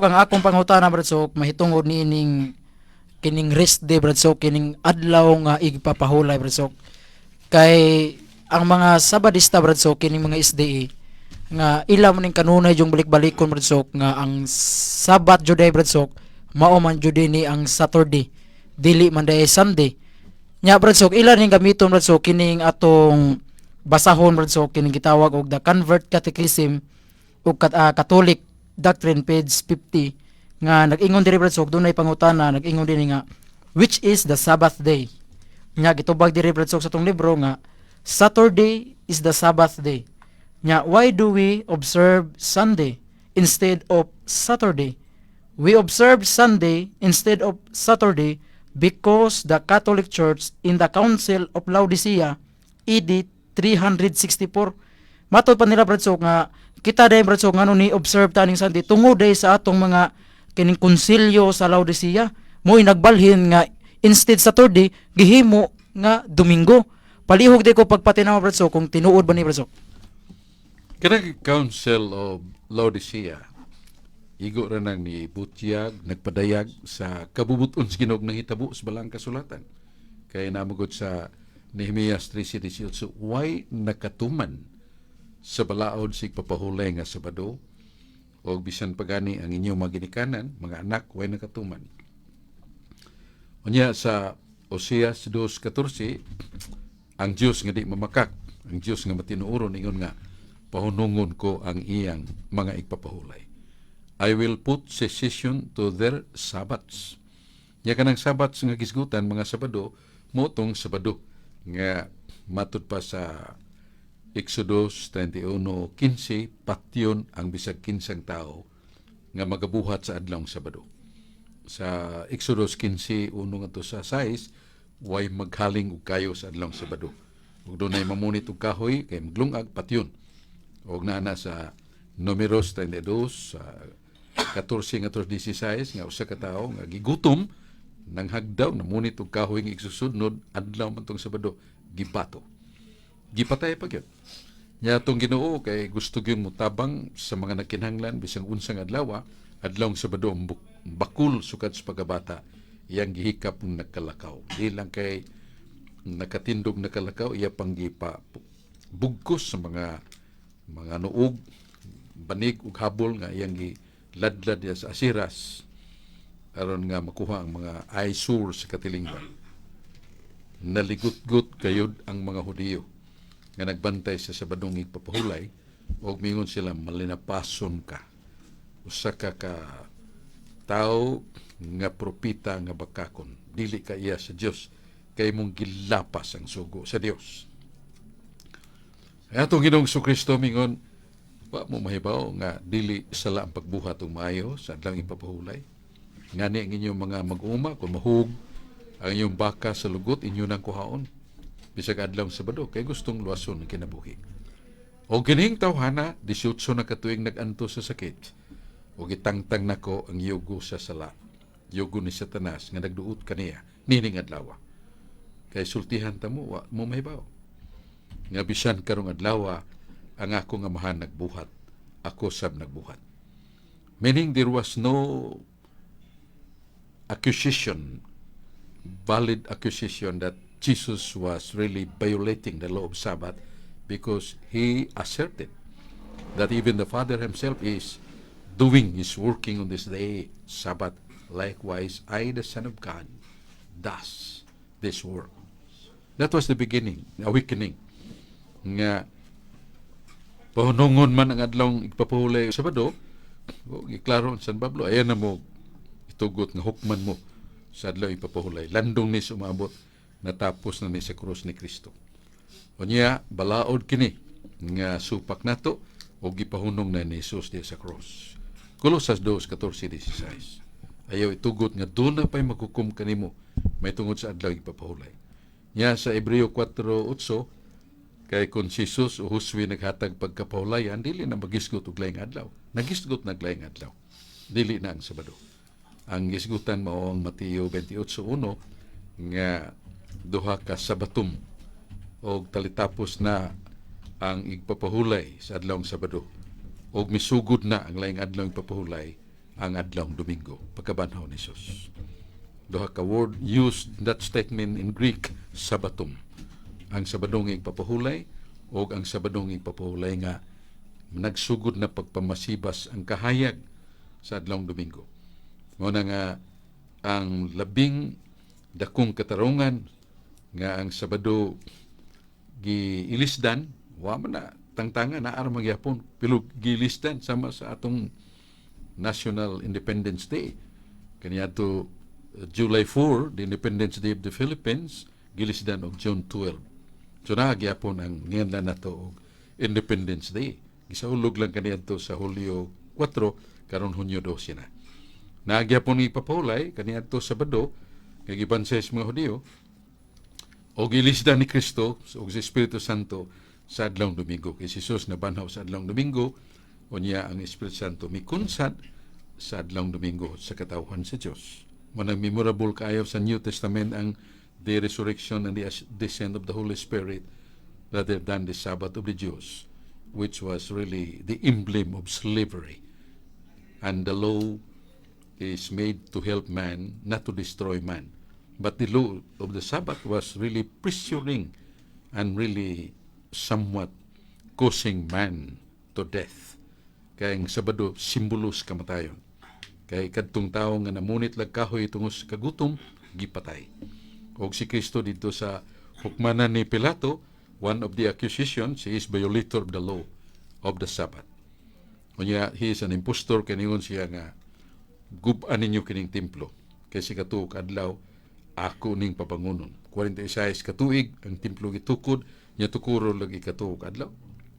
Sok, ang akong pangutana, Brad Sok, mahitungod niining kining rest day, Brad Sok, kining adlaw nga igpapahulay, Brad Sok. Kay ang mga Sabadista, Brad Sok, kining mga SDA nga ila man ning kanunay yung balik-balikon, Brad Sok, nga ang Sabat juday, Brad Sok, mao man jud ni ang Saturday, dili man diay Sunday. Nya, Brad Sok, ila ning gamiton, Brad Sok, kining atong basahon, Brad Sok, kining gitawag og The Convert Catechism ug Catholic Doctrine, page 50, nga nag-ingon diri, Brad Sok, dunay pangutana, nag-ingon dinhi nga, "Which is the Sabbath day?" Nya gitubag diri, Brad Sok, sa atong libro nga Saturday is the Sabbath day. Nya why do we observe Sunday instead of Saturday? We observe Sunday instead of Saturday because the Catholic Church in the Council of Laodicea AD 364. Matod pa nila, Brad Sok, nga kita day, Brad Sok, ngano ni observe ta ning Sunday tungod day sa atong mga kining konsilyo sa Laodicea mo'y nagbalhin nga instead Saturday gihimo nga Domingo. Palihog day ko pagpatinaw, Brad Sok, kung tinuod ba ni, Brad Sok. Kanang Council of Laodicea, igo ra nang ni butyag, nagpadayag sa kabubuton sa Ginoo nang hitabo sa balang kasulatan. Kay namugod sa Nehemias 13:18, way nakatuman sa balaod sa igpapahulay nga Sabado o bisan pagani ang inyong mga ginikanan, mga anak, way nakatuman. Unya sa Oseas 2:14, ang Dios nga di mamakak, ang Dios nga matinuoron, ingon nga pahunungon ko ang iyang mga igpapahulay. I will put cessation to their Sabbaths. Nya kanang Sabbaths nga gisgutan, mga Sabado, mao tong Sabado nga matud pa sa Exodus 31:15, patyon ang bisag kinsang tao nga magabuhat sa adlawng Sabado. Sa Exodus 15:1 ngadto sa 6, way maghaling og kayo sa adlawng Sabado. Ug dunay mamunit og kahoy kay maglungag, patyon. Og naa na sa Numeros 32 sa 14 ngadto 16 nga usa ka tawo nga gigutom nang hagdaw, namunit og kahoy nga igsusudnod, adlaw man tong Sabado, gibato. Gipatay pa gyud. Nya atong Ginoo kay gusto gyud motabang sa mga nagkinahanglan bisang unsang adlaw, adlawng Sabado ang bakul sukad sa pagkabata iyang gihikap ng nagkalakaw. Di lang kay nakatindog nakalakaw, iya pang gipa bugkos sa mga nuog, banig ug habol nga iyang giladlad diya sa asiras aron nga makuha ang mga eyesore sa katilingban. Naligutgot kayod ang mga Hudiyo nga nagbantay sa Sabadong igpapahulay og mingon sila, "Malinapason ka. Usa ka ka tao nga propita nga bakakon. Dili ka iya sa Dios kay mong gilapas ang sugo sa Dios." Atong Ginoong Kristo mingon, "Wa mo mahibaw nga dili sala ang pagbuhat og maayo sa adlawng ipapahulay? Ngani ang inyong mga mag-uma, kung mahug ang inyong baka sa lugot, inyo nang kuhaon bisag adlawng Sabado kay gustong luwason ang kinabuhi." O kining tawhana, 18 na katuig nag-antos sa sakit, o gitangtang nako ang yugo sa sala, yugo ni Satanas nga nagduot kaniya nining adlaw. Kay sultihan ta mo, wa mo mahibaw nga bisan karong adlaw ang ako nga Amahan nagbuhat, ako sab nagbuhat. Meaning there was no accusation, valid accusation that Jesus was really violating the law of Sabbath because he asserted that even the Father himself is doing, is working on this day, Sabbath. Likewise, I, the Son of God, does this work. That was the beginning, the awakening. Nga, pahunungon man ang adlawng igpapahulay Sabado, o, giklaro ang San Pablo, ayan na mo, itugot nga hukman mo sa adlaw ipapahulay. Landong ni sumabot, natapos na ni sa krus ni Kristo. Unya, balaod kini nga supak nato o gipahunong na ni Jesus diya sa cross. Colosas 2, 14, 16. Ayaw itugot nga duna pa'y maghukom kanimo may tungod sa adlaw ipapahulay. Nya sa Hebreo 4:8, kay kung si Jesus o Josue naghatag pagkapahulayan, dili na magisgot og laing adlaw. Nagisgot na laing adlaw. Dili na ang Sabado. Ang gisgutan mao ang Mateo 28:1 nga duha ka sabatum og talitapos na ang igpapahulay sa adlawng Sabado og misugod na ang laing adlaw igpapahulay. ang adlawng Domingo pagkabanhaw ni Jesus. Duha ka word used in that statement in Greek, sabbatum. Ang Sabadong igpapahulay o ang Sabadong igpapahulay nga nagsugod na pagpamasibas ang kahayag sa adlawng Domingo. Mao na nga ang labing dakong katarungan nga ang Sabado giilisdan, wa man na tangtanga na ara magyapon, pero giilisdan sama sa atong National Independence Day kaniadto July 4, the Independence Day of the Philippines, gilisdan og June 12. So naa gyapon ang ngilan nato og Independence Day, gisaulog lang kaniadto sa Hulyo 4, karon Hunyo 12 na. Naa gyapon ipapahulay kaniadto Sabado nga gibansay sa mga Hudiyo o gilisdan ni Kristo ug sa Espiritu Santo sa adlawng Domingo. Kay si Jesus nabanhaw sa adlawng Domingo, unya ang Espiritu Santo mikunsad sa adlawng Domingo sa katawhan sa Dios. Manang memorable kaayo sa New Testament ang the resurrection and the descent of the Holy Spirit rather than the Sabbath of the Jews, which was really the emblem of slavery. And the law is made to help man, not to destroy man. But the law of the Sabbath was really pressuring and really somewhat causing man to death. Kay ang Sabado, simbolo sa kamatayon. Kay kadtong tawo nga namunit lag kahoy tungod sa kagutom, gipatay. Og si Kristo dito sa hukmanan ni Pilato, one of the accusations, he is violator of the law of the Sabbath. Unya, he is an impostor, kaningon siya nga, "Gub-an ninyo kining templo. Kay sa ikatuo ka adlaw, ako ning pabangunon." 46 ka tuig ang templo gitukod, nya tukuro lagi ikatuo ka adlaw.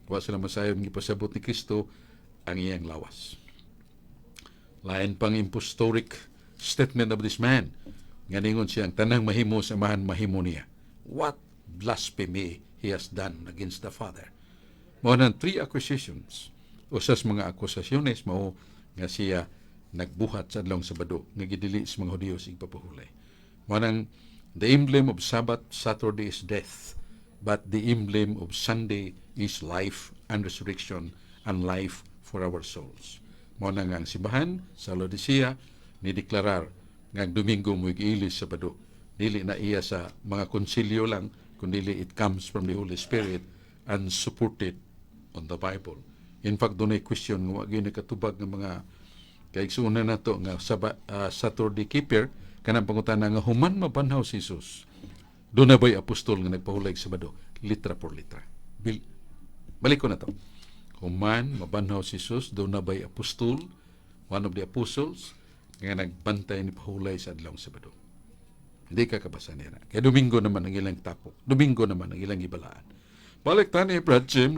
Wa sila masayon gipasabot ni Kristo ang iyang lawas. Lain pang impostoric statement of this man. Nga ningon siya, ang tanang mahimo sa Amahan, mahimo niya. What blasphemy he has done against the Father. Mao nang three accusations. Usas mga akusasyones mao nga siya nagbuhat sa adlawng Sabado nga gidili sa mga Hudiyo sa igpapahulay. Mao nang the emblem of Sabbath, Saturday, is death, but the emblem of Sunday is life and resurrection and life for our souls. Mao na nga ang simbahan sa Laodicea ni deklarar nga ang Domingo mo giilis sa Sabado. Dili na iya sa mga konsilyo lang, kundi it comes from the Holy Spirit and supported on the Bible. In fact, dunay question nga wa gyud nakatubag ng mga kaigsuonan nato nga Saturday keeper, kanang pangutana nga human mabanhaw si Jesus, duna ba'y apostol nga nagpahulay sa Sabado litra por litra? Balik ko na to. Human mabanhaw si Jesus, duna ba'y apostol, one of the apostles, nga nagbantay ni pahulay sa adlawng Sabado? Hindi ka kabasa niya na. Kaya Domingo naman ang ilang tapok. Domingo naman ang ilang ibalaan. Balik tani, Brad Jim.